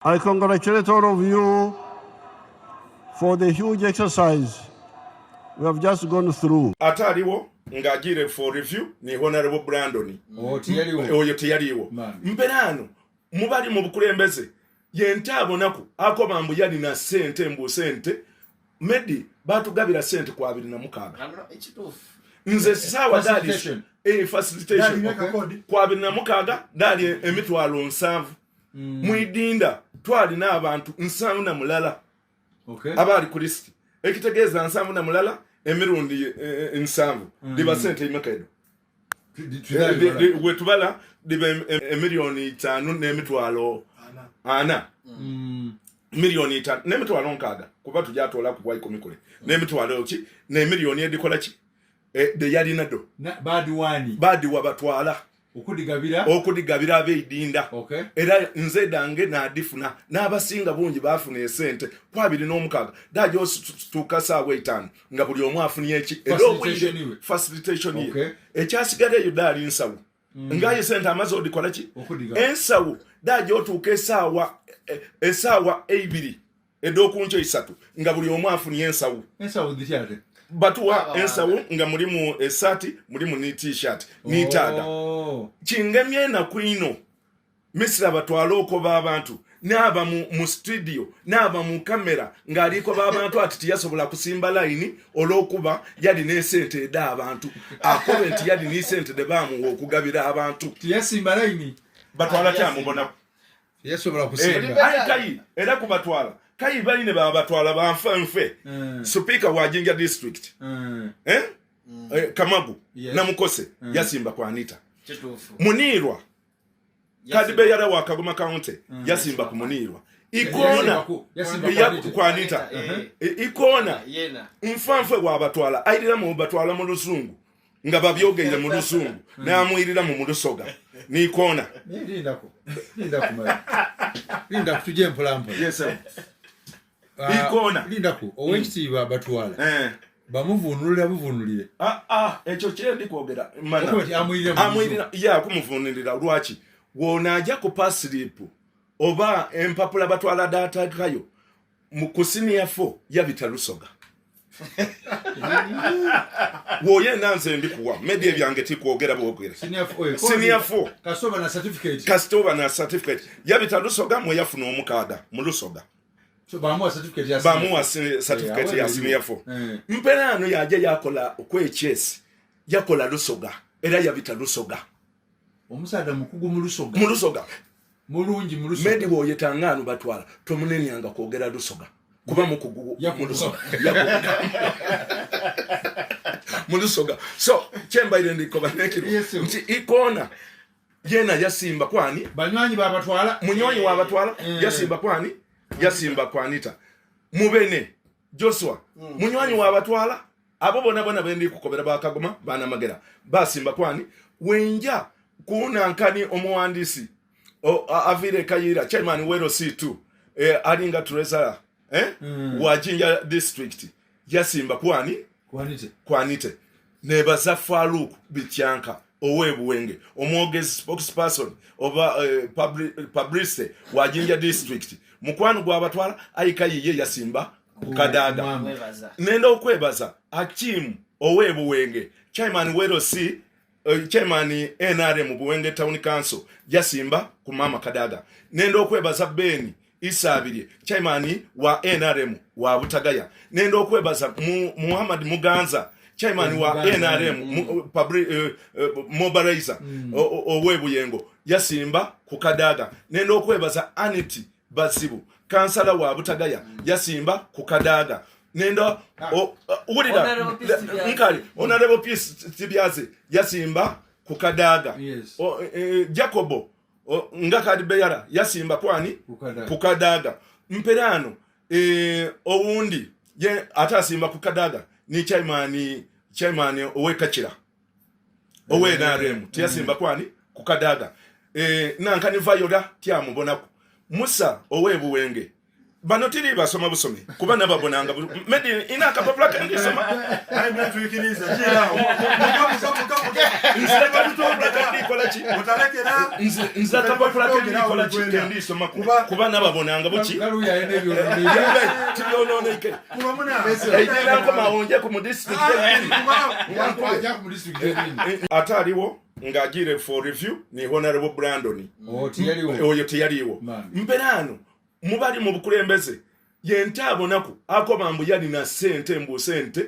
I congratulate all of you for the huge exercise we have just gone through. Ate aliwo ng'agiire for review ni Honorable Brandon. Oh, teyaliwo. Oyo teyaliwo. Mperaano mubali mu bukulembeze yente abonaku akoba mbu yalina sente mbu sente medi batugabira sente ku 26 nze saawa dali eh, facilitation ku 26 dali emitwalo 70 Mwidinda twalina abantu 71 abaali ku lisiti ekitegeeza 71 emirundi 70 dhiba sente imeka edo wetubala dhiba emiliyoni 5 n'emitwalo 4 miliyoni 5 n'emitwalo 60 kuba tujatoola ku bwa ikumi kule n'emitwalo ki n'emiliyoni edikola ki dheyalina dho baadiwa batwala okudigabira okudigabira abeidinda okay. Era nze dange nadifuna n'abasinga bungi bafuna esente ku 26 daja otuuka saawa 5 nga buli omu afunye eki facilitation ye okay. Ekyasigala eyo daali nsawo ngaye sente amaze odikola ki ensawo daja otuuka esaawa esaawa 2 ed'okunkyo 3 nga buli omu afunye ensawo ensawo dhityate batuwa ensawo nga mulimu esaati mulimu ni t-shirt n'itaaga oh. Kingemye enaku ino misira batwale okoba abantu naaba mu, mu studio naaba mu kamera ng'alikoba abantu ati tiyasobola kusimba layini olw'okuba yali n'esente eda abantu akobe nti yali n'esente de baamuwa okugabira abantu tiyasimba layini batwala kyamubonaku yasobola kusimba aye kayi era kubatwala kayi baine babatwala banfe nfe Supiika wa Jinja district eh? Kamagu Namukose yasimba ku Anita Muniirwa Kadibeyara wa Kagoma County yasimba ku Muniirwa Ikoona ku Anita Ikoona nfanfe wabatwala airiramu batwala mu luzungu nga babyogeire mu luzungu namwiriramu mu lusoga nikoona lindako lindako lindaku tuje mpolampola. Yes, Ikoona. Lindaku owekitiibwa batwala bamuvunulira buvunulire. Ekyo kyendi kwogera amwirira ye akumuvunulira lwaki wonaaja ku pasiripu oba empapula batwala datakayo ku siniya 4 yabita lusoga woyenda nze ndi kuwa medi ebyange tikwogera bwogera siniya 4 kasita oba na certificate yabita lusoga mwe yafuna omukaaga mu lusoga bamuwa certificate ya siniya 4 mperaano yaja yakola okwekyesi yakola lusoga era yabita lusoga omusaadha mukugu mu lusoga mu lusoga mulungi mu lusoga medi bwoyetanga ano batwala tomunenyanga kwogera lusoga kuba mukugu mu lusoga mu lusoga so kyembaire ndikoba nekiro nti ikoona yena yasimba kwani banywanyi babatwala munywanyi wabatwala yasimba kwani yasimba kwanita mubene Joshua munywanyi wabatwala abo bona bona bendi kukobera bakagoma banamagera basimba kwani wenja kunankani omuwandisi avire Kayira chairman wero C2 alinga treasurer wa Jinja district yasimba kwani kwanite kwanite nebaza Faruk Bityanka owebuwenge omwogezi spokesperson oba publicity wa Jinja district mukwano gwabatwala ayika yiye yasimba kukadaga nenda okwebaza Akim owebuwenge chairman wero C chairman NRM Buwenge Town Council yasimba ku mama Kadaga nenda okwebaza Ben Isabirye chairman wa NRM wa Butagaya nenda okwebaza Muhammad Muganza chairman wa NRM mobilizer owebuyengo yasimba ku Kadaga nenda okwebaza Aniti Bazibu kansala wa Butagaya yasimba ku Kadaga nenda wulira nkali Honorable Peace Tibyaze yasimba ku Kadaga Jacobo nga Kadibeyara yasimba kwani ku Kadaga mperaano owundi ye ate asimba ku Kadaga ni chairman chairman owekakira owe NRM tiyasimba kwani ku Kadaga nankani Viola tyamubonaku Musa owebuwenge. Bano tiri basoma busomi kuba nababonanga medi ina akapapula kendisoma. Aye mwetwikiriza kirawo. Muka muka muka. Nze akapapula kendikola ki? Mutalekera. Nze nze akapapula kendikola ki kendisoma kuba nababonanga buki? Galuya alina ebyononeke. Tibyononeke. Kuba muna. Eigira nkoma onje ku mu district Ah, ebbiri. Ajja ku district ebindi. Ate aliwo ng'agiire for review ni Honorable Brandon. Oh, teyaliwo. Oyo teyaliwo. Bambi. Mperaano mubali mu bukulembeze yente abonaku akoba mbu yalina sente mbu sente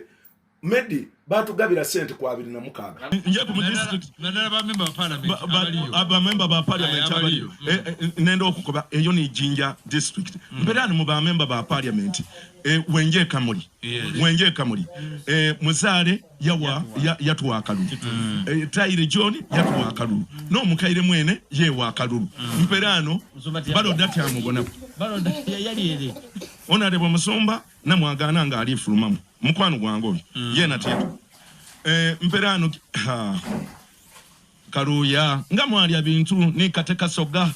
medi batugabira sente ku 26. Nje ku district naddala bamemba ba parliament abaliyo. Abamemba ba parliament Aye, abaliyo. abaliyo. Nenda okukoba eyo ni Jinja district. Mperani mu bamemba ba parliament wenje Kamuli. Yes. Wenje Kamuli. Muzaale yawa yatuwa akalulu. Taire John yatuwa akalulu. No mukaire mwene yewa akalulu. Mperano baloda tyamubona. Baloda yali ere. Honorable Musumba namwagana nga ali fulumamu. Mukwano gwange oyo. Yena tetu. Mperano ha. Kaluya nga mwalya bintu ni kateka soga.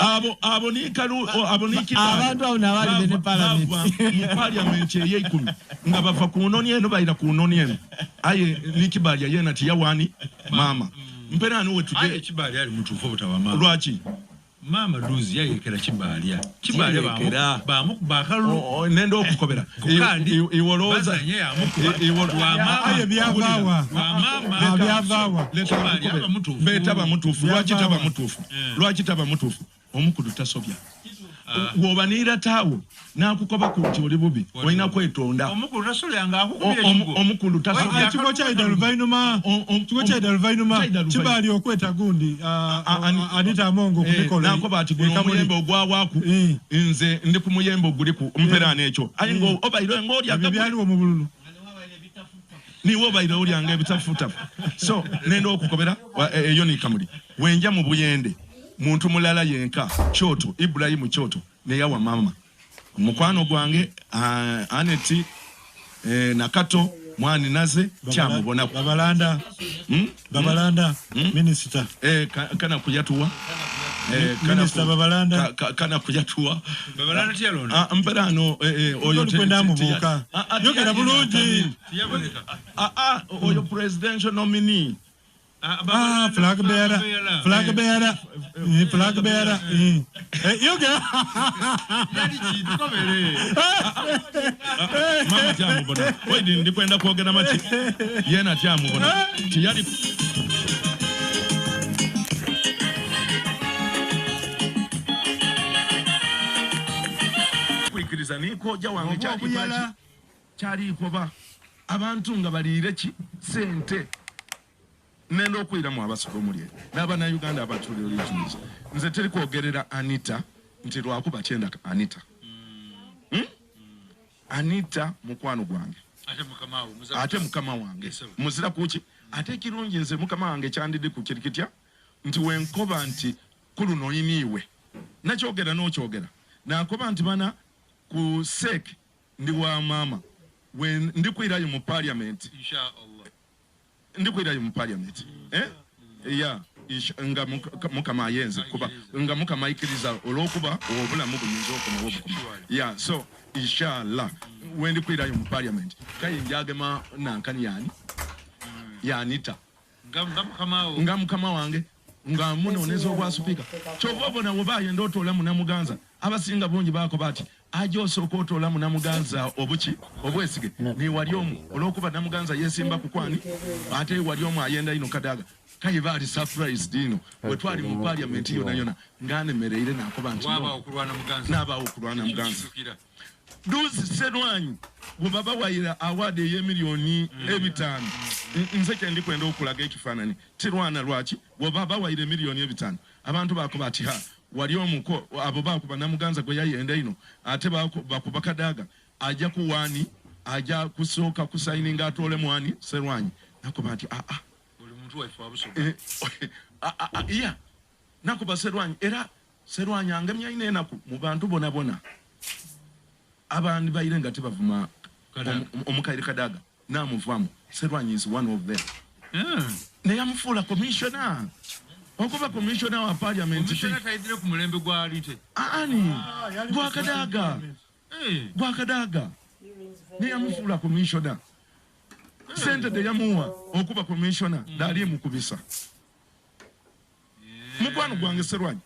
Abo, abo ni kalu, o, abo ni kibali. Abantu abo nabali ne Bava, parliament. bava mu parliament ey'eikumi nga bava ku noni eno bayira ku noni eno. Aye ni kibali yena tiyawani mama. Mperano we tuge. Aye kibali ali mutuufu obutawa mama. Lwaki? Mama Duzi yayekera Kibalya. Kibalya Yayekera. bamukuba akalulu. O, o, nenda okukobera. Ku kandi, Iwolooza. bazanye yamukuba. Iwolooza. Lwa mama. Aye byavaawa. Lwa mama. Ah, byavaawa. Leka Kibalya nkukobere. aba mutuufu. Be taba mutuufu. Lwaki Byavaawa. taba mutuufu? Lwaki taba mutuufu? Omukulu tasobya. Bw'oba n'era taawo n'akukoba ku nti oli bubi, olina kwetonda. Omukulu tasobya ng'akukubye ekigwo. Omukulu tasobya. Ah, kigo kya Ida Luvainuma. Kigo kya Ida Luvainuma. Kya Ida Luvainuma. Kibaali okweta gundi, Anita Amongo ku mikolo N'akoba ati guno ekamuli. omuyembe ogwawaaku, nze ndi ku muyembe oguliku mperaano ekyo. Aye nga obaire ng'olya Ebyo gabuli. byaliwo mu bululu. Niwe obaire olyanga ebitafutafu. So, nenda okukobera, eyo ni Kamuli. Wenja mu Buyende, muntu mulala yenka, Kyoto, Ibrahim Kyoto, neyawa mama. Mukwano gwange, Aneti, Nakato, mwani naze, kyamubonako. Babalanda. Babalanda, minister. Kana kuyatuwa. Minister Babalanda. Kana kuyatuwa. Babalanda tiyalonda. Mperano, oyo Oli kwenda amubuuka. Yogera bulungi. Tiyaboneka. Oyo presidential nominee. Flag bearer. Flag bearer. Flag bearer. Yogera. Yali kintu kobere. Mama tyamubona. Wait, ndi kwenda kwogera maki. Yena tyamubona. Tiyali kwikiriza niko ja wange Oba kyali obuyala. paki. Kyali koba abantu nga baliire ki sente. Nenda okwiramu abasolo omuli eyo. N'abannayuganda abatuli originals. Nze teri kwogerera Anita nti lwakuba kyenda Anita. Anita mukwano gwange. Ate mukama wo, muzira Ate mukama wange. Yes, sir. Muzira kuki? Ate ekirungi nze mukama wange kyandidde ku kiri kitya? Nti wenkoba nti ku luno oyiniiwe. Nakyogera n'okyogera. Nakoba nti bana ku SEC ndi wa maama. We ndi kwirayo mu parliament. Inshallah. Ndi kwirayo mu parliament. Ya, nga mukama ayenze kuba nga mukama ayikiriza olw'okuba obulamu buyinza okumawo obukuma. Ya, so inshallah we ndi kwirayo mu parliament. Kaye njagema nankani yani? Ya Anita. Nga mukama wo. Nga mukama wange. Nga munooneza obwa sipiika. Ky'ova obona bwe bayenda otoola Munamuganza, abasinga bungi baakoba ati aje osooka otoola Munamuganza obuki obwesige ni wali omu olw'okuba Namuganza yeesimba ku kwani ate wali omu ayenda ino Kadaga. Kaye baali surprised ino bwe twali mu parliament yonna yonna ng'anemereire n'akoba nti Waabaawo no. okulwana Muganza. N'abaawo okulwana Muganza. Kijjukira. Duzi Serwanyi bwe baba wayira award ey'emiliyoni ebitaano. Nze kye ndi kwenda okulaga ekifaananyi. Tirwana lwaki? Bwe baba wayira emiliyoni ebitaano. Abantu baakoba ati ha, wali omuko, abo baakuba Namuganza gwe yayenda ino, ate bakuba Kadaga. Ajja kuwaani, ajja kusooka kusayininga atoole mwani Serwanyi. Nakoba nti, ah, ah. Buli muntu waife wa Busoga. Ya. Nakuba Serwanyi, era Serwanyi angemya ino enaku mu bantu bona bona. Abandi baire nga tebavuma Kadaga. omukaire Kadaga namuvaamu. Serwanyi is one of them. Naye amufuula commissioner. Okuba commissioner wa parliament. Commissioner taidire ku mulembe gwa Lite. Ani? Ah, gwa Kadaga. Eh. Gwa Kadaga. Ni yamufuula commissioner. Sente de yamuwa okuba commissioner dali mukubisa. Mukwano gwange Serwanyi.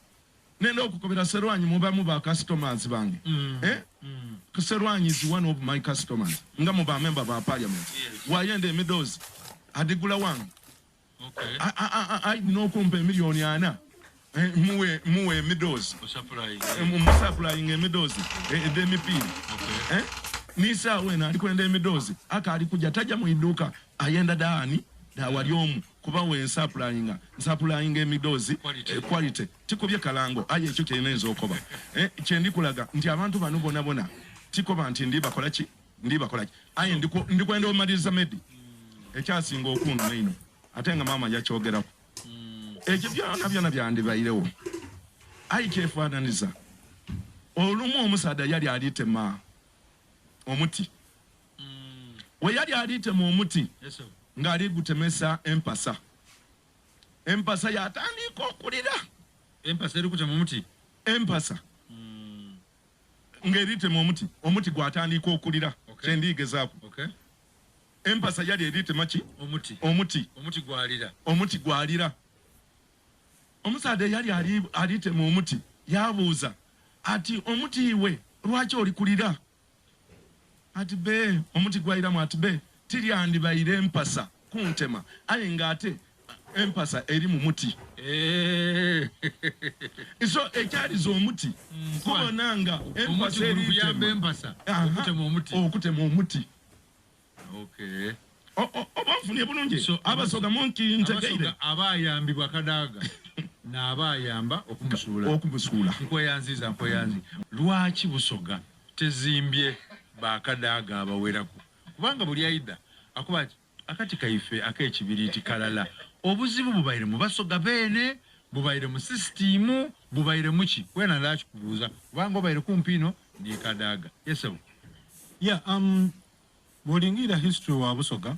Nenda okukobera Serwanyi mubamu ba customers bange. Mm. Eh? Mm. Serwanyi is one of my customers. Nga mu ba member ba parliament. Yes. Wayenda emidozi adigula wange. Okay. Alina okumpa emiliyoni ana eh, muwe muwe emidoozi eh, musapulayinga emidoozi eh, edh'emipiira n'isaawa eno ali kwenda emidoozi akaali kuja taja mu iduuka ayenda daani dawali omu kuba we nsapulayinga nsapulayinga emidoozi quality tikubye kalango aye ekyo kyenenza okoba kyendikulaga nti abantu bano bona bona tikoba nti ndi bakola ki ndi bakola ki aye ndikwenda omaliriza medi ekyasinga okunuma ino ate nga maama yakyogeraku ekyo byona byona byandibairewo aye kyefananiza olumu omusaadha yali alitema omuti we yali alitema omuti nga ali gutemesa empasa empasa yatandika okulira empasa eri kutema omuti empasa ng'eritema omuti omuti gwatandika okulira okay. kyendiigezaaku okay. empasa yali eritema ki omuti omuti omuti gwalira omuti gwalira omusaadha eyali alitema omuti yabuuza ati omuti iwe lwaki oli kulira ati be omuti gwairamu ati be tiryandibaire empasa kuntema aye nga ate empasa eri mu muti eh. so ekyaliza omuti mm, kubona nga empasa eritema okutema omuti Okay. Oba nfunye bulungi so, abasoga munki ntegeire abayambibwa Kadaga n'abayamba okumusuula okumusuula nkweyanziza nkweyanzi lwaki Busoga tezimbye bakadaaga abawerako kubanga buli aidha akuba akati kaife ak'ekibiriiti kalala obuzibu bubaire mu basoga beene bubaire mu sisitiimu bubaire muki wena ndakikubuuza kubanga obaire kumpi ino ni Kadaga yesebo yeah, um, Bw'olingirira history wa Busoga,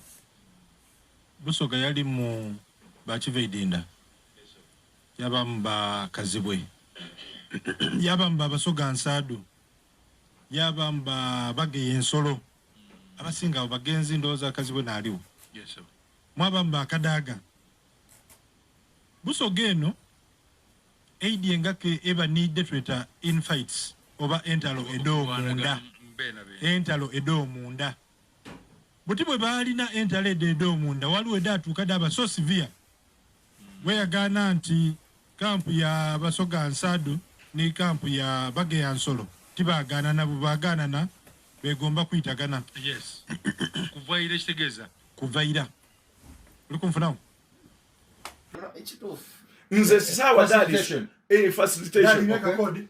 Busoga yalimu ba Kivaidinda, yabaamu ba Kazibwe, yabaamu ba Basoga Nsaadu, yabaamu ba Bageya Ensolo, abasinga abo bagenzi ndowooza Kazibwe naaliwo. Mwabaamu ba Kadaga. Busoga eno eidye nga ke eba ni dhetweta infights oba entalo edh'omunda. Entalo edh'omunda. Buti bwe baalina entalo edho edh'omunda, waliwo edhaatuuka dhaaba so severe, weyagaana nti kampu ya Basoga Nsaadu ni kampu ya Bageya Nsolo tibaagaanana bwebagaanana begomba kwitagana. Yes. Kuva ira ekitegeeza. Kuva ira. Oli kunfunagho? Nze saawa daali eh, facilitation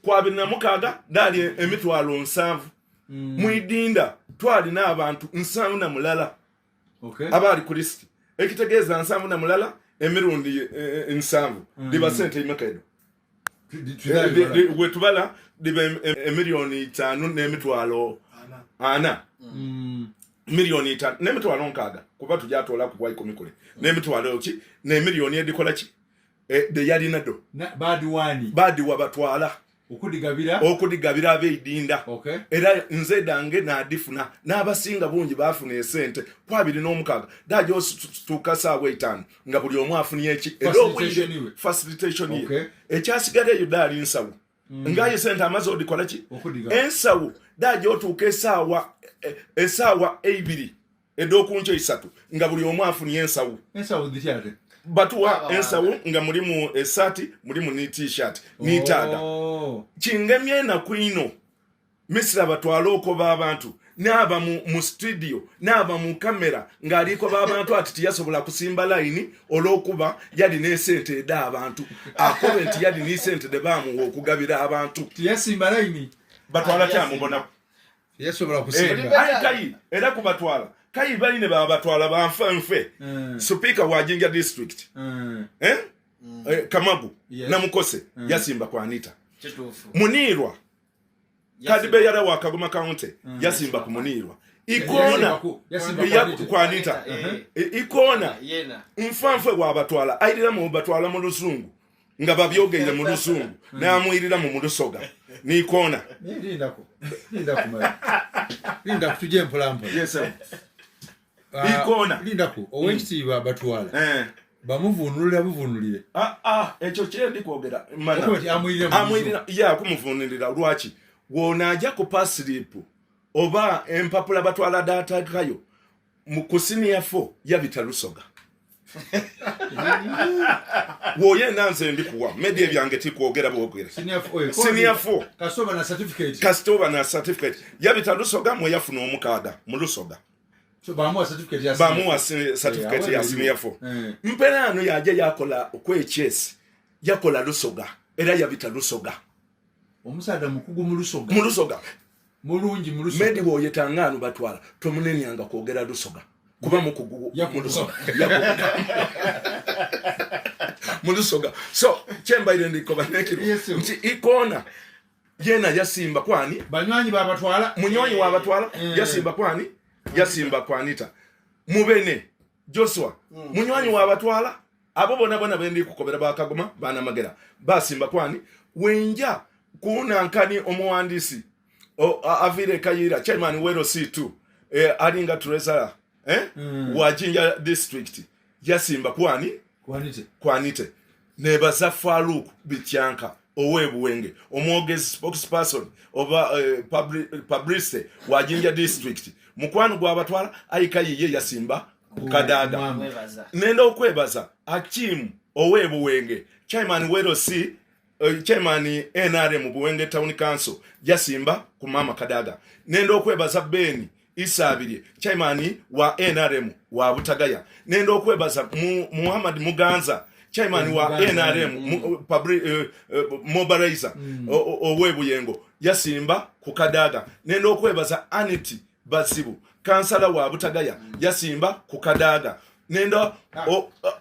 ku 26 daali 700 mm. Mwidinda twalina abantu 71 abaali ku lisiti ekitegeeza 71 emirundi 70 eh, diba sente imeka edo wetubala diba emiliyoni 5 n'emitwalo 4 miliyoni 5 n'emitwalo 60 kuba tujatoola ku bwa 10 kule n'emitwalo ki n'emiliyoni edikola ki de yalina do badiwa batwala okudigabira okudigabira abeidinda okay. Era nze dange nadifuna n'abasinga bungi bafuna esente ku 26 dajo tuuka saawa 5 nga buli omu afunye eki facilitation ye okay. Ekyasigala eyo daali nsawo mm. Ngaye sente amaze odikola ki ensawo dajo otuuka esaawa esaawa 2 ed'okunkyo 3 nga buli omu afunye ensawo ensawo dhityate batuwa ensawo nga mulimu esaati mulimu ni t-shirt n'itaaga oh. Kingemye enaku ino misira batwale okoba abantu naaba mu, mu studio naaba mu kamera ng'alikoba abantu ati tiyasobola kusimba layini olw'okuba yali n'esente eda abantu akobe nti yali n'esente de baamuwa okugabira abantu tiyasimba layini batwala kyamubonaku yasobola kusimba ayi kayi era kubatwala kayi baline babatwala banfe nfe mm. Supiika wa Jinja district mm. eh? Mm. Eh, Kamagu yes. Namukose yasimba kwa Anita Muniirwa Kadibeyara wa Kagoma County yasimba ku Muniirwa Ikona ku Anita Ikona nfanfe wabatwala airira mu batwala mu luzungu. nga babyogeire mu luzungu namwirira mu mulusoga nikoona Lindako. Lindako mala. Lindako tuje mpola mpola. Yes, sir. Ah, Ikoona. Lindako owekitiibwa batwala. Eh. Bamuvunulira buvunulire. Ah, ah, ekyo kyendi kwogera mana Okuba nti amwirira mu amwirira ye akumuvunulira lwaki wonaaja ku pasiripu oba empapula batwala datakayo mu ku siniya fo yabita lusoga woyenda nze ndikuwa medi ebyange tikwogera bwogere Senior four. Kasoba na certificate. kasita oba na certificate yabita lusoga mwe yafuna omukaaga mu lusoga So bamuwa certificate ya senior bamuwa four. certificate Eh, ya awo senior four Eh. mperaano yaja yakola okwechesi yakola lusoga era yabita lusoga Omusaadha mukugu mu lusoga. mu lusoga Mulungi mu lusoga. medi bwoyetangaano batwala tomunenyanga kwogera lusoga kuba mukugu mu Yakuguka. lusoga Yakuguka. mu lusoga so kyembaire ndikoba nekiro Yes, sir. nti ikoona yena yasimba kwani Banywanyi babatwala. munywanyi wabatwala Eh. yasimba kwani yasimba kwanita mubene joshua munywanyi wabatwala abo bona bona bendi kukobera bakagoma banamagera basimba kwani wenja kunankani omuwandisi avire kayira chairman wero c2 eh, alinga treasurer eh? wa jinja district yasimba kwani Kwanite. kwanite nebaza faruk bityanka owebuwenge omwogezi spokesperson oba eh, publicity wa jinja district mukwano gwabatwala ayika yiye yasimba ku kadaga Mwami. Webaza. nenda okwebaza akim owebuwenge chairman wero c eh, chairman nrm buwenge town council yasimba ku mama kadaga nenda okwebaza beni isabirye chairman wa nrm wa butagaya nenda okwebaza mu, muhammad muganza chairman wa Muganza, nrm mu, publi, eh, eh, mobilizer owebuyengo yasimba ku kadaga nenda okwebaza anity bazibu kansala wa butagaya yasimba ku kadaga nenda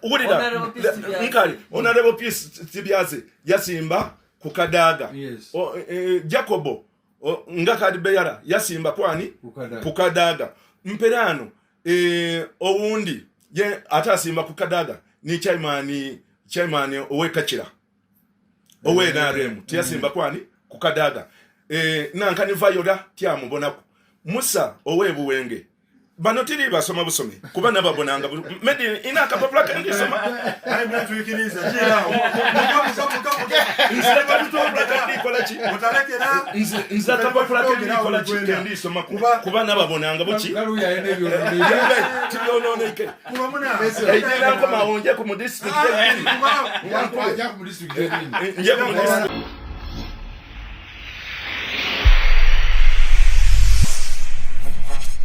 wulira Honorable Peace Tibyaze. nkali honorable peace tibyaze yasimba ku kadaga Yes. O, eh, jacobo o, nga kadibeyara yasimba kwani Ku Kadaga. ku kadaga mperano eh, owundi ye ate asimba ku kadaga ni chairman chairman owekakira owe NRM tiyasimba kwani ku kadaga eh, nankani vayola tyamubonaku musa owebuwenge bano tiri basoma busomi kuba nababonanga medi ina akapapula kendisoma Aye mwatwikiriza kirawo. Muga muga muga muga. nze akapapula kendikola ki Mutalekera. nze akapapula kendikola ki kendisoma kuba nababonanga buki Galuya alina ebyonoono. tibyononeke Kuba muna. eidira nkomawo nje ku mu disitulikiti Kuba. Ajja ku disitulikiti ebindi. nje ku mu disitulikiti.